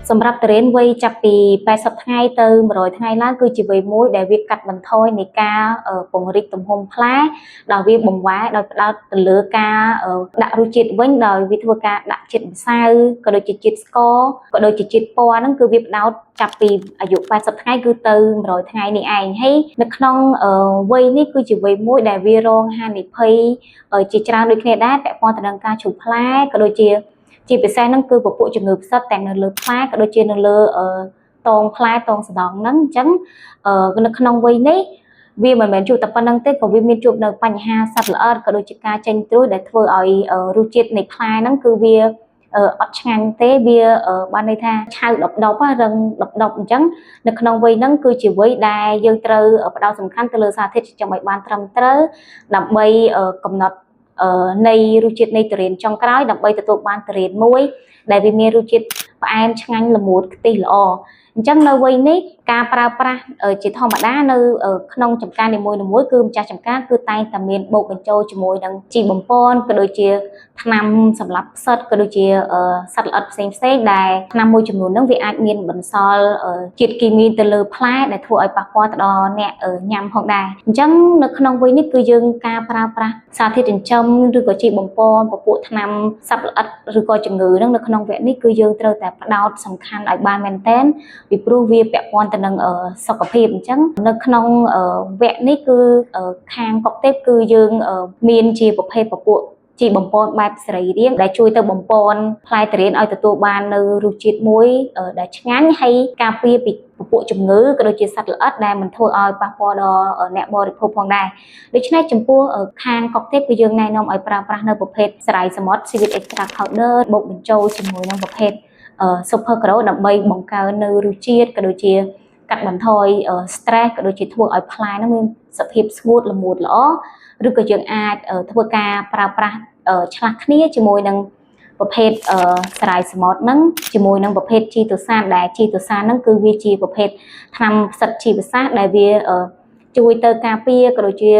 សម្រាប់ទុរេនវ័យចាប់ពី80ថ្ងៃទៅ100ថ្ងៃឡើងគឺជាវ័យមួយដែលវាកាត់បន្ថយនៃការពង្រីកទំហំផ្លែដោយវាបង្វែរដោយផ្ដោតទៅលើការដាក់រសជាតិវិញដោយវាធ្វើការដាក់ជាតិម្សៅក៏ដូចជាជាតិស្ករក៏ដូចជាជាតិពណ៌ហ្នឹងគឺវាផ្ដោតចាប់ពីអាយុ80ថ្ងៃគឺទៅ100ថ្ងៃនេះឯងហើយនៅក្នុងវ័យនេះគឺជាវ័យមួយដែលវារងហានិភ័យជាច្រើនដូចគ្នាដែរពាក់ព័ន្ធទៅនឹងការឈូសផ្លែក៏ដូចជាជាពិសេសហ្នឹងគឺពពួកជំងឺផ្សិតទាំងនៅលើផ្លែក៏ដូចជានៅលើតងផ្លែតងសណ្ដងហ្នឹងអញ្ចឹងនៅក្នុងវ័យនេះវាមិនមែនជួបតែប៉ុណ្្នឹងទេក៏វាមានជួបនៅបញ្ហាសត្វល្អិតក៏ដូចជាការចេញត្រួយដែលធ្វើឲ្យរសជាតិនៃផ្លែហ្នឹងគឺវាអត់ឆ្ងាញ់ទេវាបានន័យថាឆៅដប់ដប់រឹងដប់ដប់អញ្ចឹងនៅក្នុងវ័យហ្នឹងគឺជាវ័យដែលយើងត្រូវផ្ដោតសំខាន់ទៅលើសារធាតុចិញ្ចឹមឲ្យបានត្រឹមត្រូវដើម្បីកំណត់នៃរសជាតិនៃទុរេនចុងក្រោយដើម្បីទទួលបានទុរេនមួយដែលវាមានរសជាតិផ្អែមឆ្ងាញ់ល្មួតខ្ទិះល្អអញ្ចឹងនៅវ័យនេះការប្រើប្រាស់ជាធម្មតានៅក្នុងចំការនីមួយៗគឺម្ចាស់ចំការគឺតែងតែមានបូកបញ្ចូលជាមួយនឹងជីបំប៉នក៏ដូចជាថ្នាំសម្រាប់ផ្សិតក៏ដូចជាសត្វល្អិតផ្សេងផ្សេងដែលថ្នាំមួយចំនួនហ្នឹងវាអាចមានបន្សល់ជាតិគីមីទៅលើផ្លែដែលធ្វើឲ្យប៉ះពាល់ទៅដល់អ្នកញ៉ាំផងដែរអញ្ចឹងនៅក្នុងវ័យនេះគឺយើងការប្រើប្រាស់សារធាតុចិញ្ចឹមឬក៏ជីបំប៉នពពួកថ្នាំសត្វល្អិតឬក៏ជំងឺហ្នឹងនៅក្នុងវគ្គនេះគឺយើងត្រូវតែផ្ដោតសំខាន់ឲ្យបានមែនទែនពីព្រោះវាពាក់ព័ន្ធទៅនឹងសុខភាពអញ្ចឹងនៅក្នុងវគ្គនេះគឺខាងកុកទេពគឺយើងមានជាប្រភេទពពួកជីបំប៉នបែបសរីរាង្គដែលជួយទៅបំប៉នផ្លែទុរេនឲ្យទទួលបាននៅរសជាតិមួយដែលឆ្ងាញ់ហើយការពារពីពពួកជំងឺក៏ដូចជាសត្វល្អិតដែលមិនធ្វើឲ្យប៉ះពាល់ដល់អ្នកបរិភោគផងដែរដូច្នេះចំពោះខាងកុកទេពគឺយើងណែនាំឲ្យប្រើប្រាស់នៅប្រភេទសរាយសមុទ្រ Seaweed Extract Powder បូកបញ្ចូលជាមួយនឹងប្រភេទ Super Grow ដើម្បីបង្កើននៅរសជាតិក៏ដូចជាកាត់បន្ថយ stress ក៏ដូចជាធ្វើឲ្យផ្លែហ្នឹងមានសភាពស្ងួតល្មួតល្អឬក៏យើងអាចធ្វើការប្រើប្រាស់ឆ្លាស់គ្នាជាមួយនឹងប្រភេទសរាយសមុទ្រហ្នឹងជាមួយនឹងប្រភេទជីទុសានដែលជីទុសានហ្នឹងគឺវាជាប្រភេទថ្នាំផ្សិតជីវសាស្ត្រដែលវាជួយទៅការពារក៏ដូចជា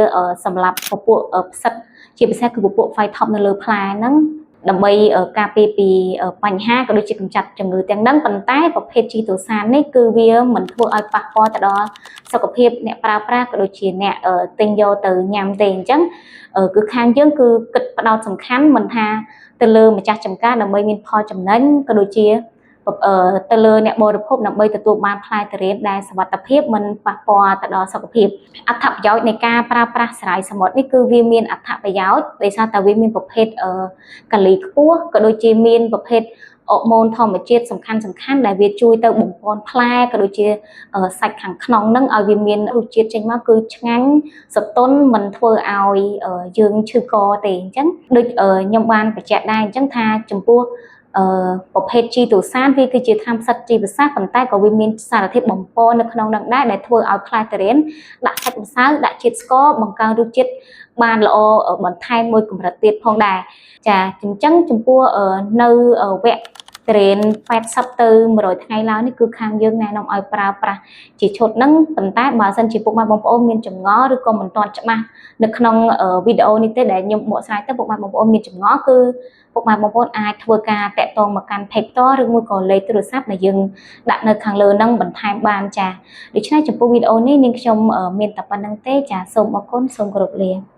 សម្រាប់ពពួកផ្សិតជាពិសេសគឺពពួក phytoph នៅលើផ្លែហ្នឹងដើម្បីការពារពីបញ្ហាក៏ដូចជាកម្ចាត់ជំងឺទាំងហ្នឹងប៉ុន្តែប្រភេទជីទុសាននេះគឺវាមិនធ្វើឲ្យប៉ះពាល់ទៅដល់សុខភាពអ្នកប្រើប្រាស់ក៏ដូចជាអ្នកទិញយកទៅញ៉ាំទេអញ្ចឹងគឺខាងយើងគឺគិតផ្ដោតសំខាន់មិនថាទៅលើម្ចាស់ចំការដើម្បីមានផលចំណេញក៏ដូចជាទៅលើអ្នកបរិភោគដើម្បីទទួលបានផ្លែទុរេនដែលសុវត្ថិភាពមិនប៉ះពាល់ទៅដល់សុខភាពអត្ថប្រយោជន៍នៃការប្រើប្រាស់សរាយសមុទ្រនេះគឺវាមានអត្ថប្រយោជន៍ដោយសារតែវាមានប្រភេទកាលីខ្ពស់ក៏ដូចជាមានប្រភេទអរម៉ូនធម្មជាតិសំខាន់សំខាន់ដែលវាជួយទៅបំប៉នផ្លែក៏ដូចជាសាច់ខាងក្នុងហ្នឹងឲ្យវាមានរសជាតិចេញមកគឺឆ្ងាញ់សតុនមិនធ្វើឲ្យយើងឈឺកទេអញ្ចឹងដូចខ្ញុំបានបញ្ជាក់ដែរអញ្ចឹងថាចំពោះអឺប្រភេទជីទូសានវាគឺជាថ្នាំផ្សិតជីវសាស្ត្រប៉ុន្តែក៏វាមានសារធាតុបំប៉ននៅក្នុងនឹងដែរដែលធ្វើឲ្យផ្លែទុរេនដាក់សាច់ម្សៅដាក់ជាតិស្ករបង្កើនរសជាតិបានល្អបន្ថែមមួយកម្រិតទៀតផងដែរចាអញ្ចឹងចំពោះនៅវគ្គទុរេន80ទៅ100ថ្ងៃឡើងនេះគឺខាងយើងណែនាំឲ្យប្រើប្រាស់ជាឈុតហ្នឹងប៉ុន្តែបើសិនជាពុកម៉ែបងប្អូនមានចម្ងល់ឬក៏មិនទាន់ច្បាស់នៅក្នុងវីដេអូនេះទេដែលខ្ញុំបកស្រាយទៅពុកម៉ែបងប្អូនមានចម្ងល់គឺពុកម៉ែបងប្អូនអាចធ្វើការតាក់ទងមកកាន់ page ផ្ទាល់ឬមួយក៏លេខទូរស័ព្ទដែលយើងដាក់នៅខាងលើហ្នឹងបន្ថែមបានចាដូច្នេះចំពោះវីដេអូនេះនាងខ្ញុំមានតែប៉ុណ្្នឹងទេចាសូមអរគុណសូមគោរពលា។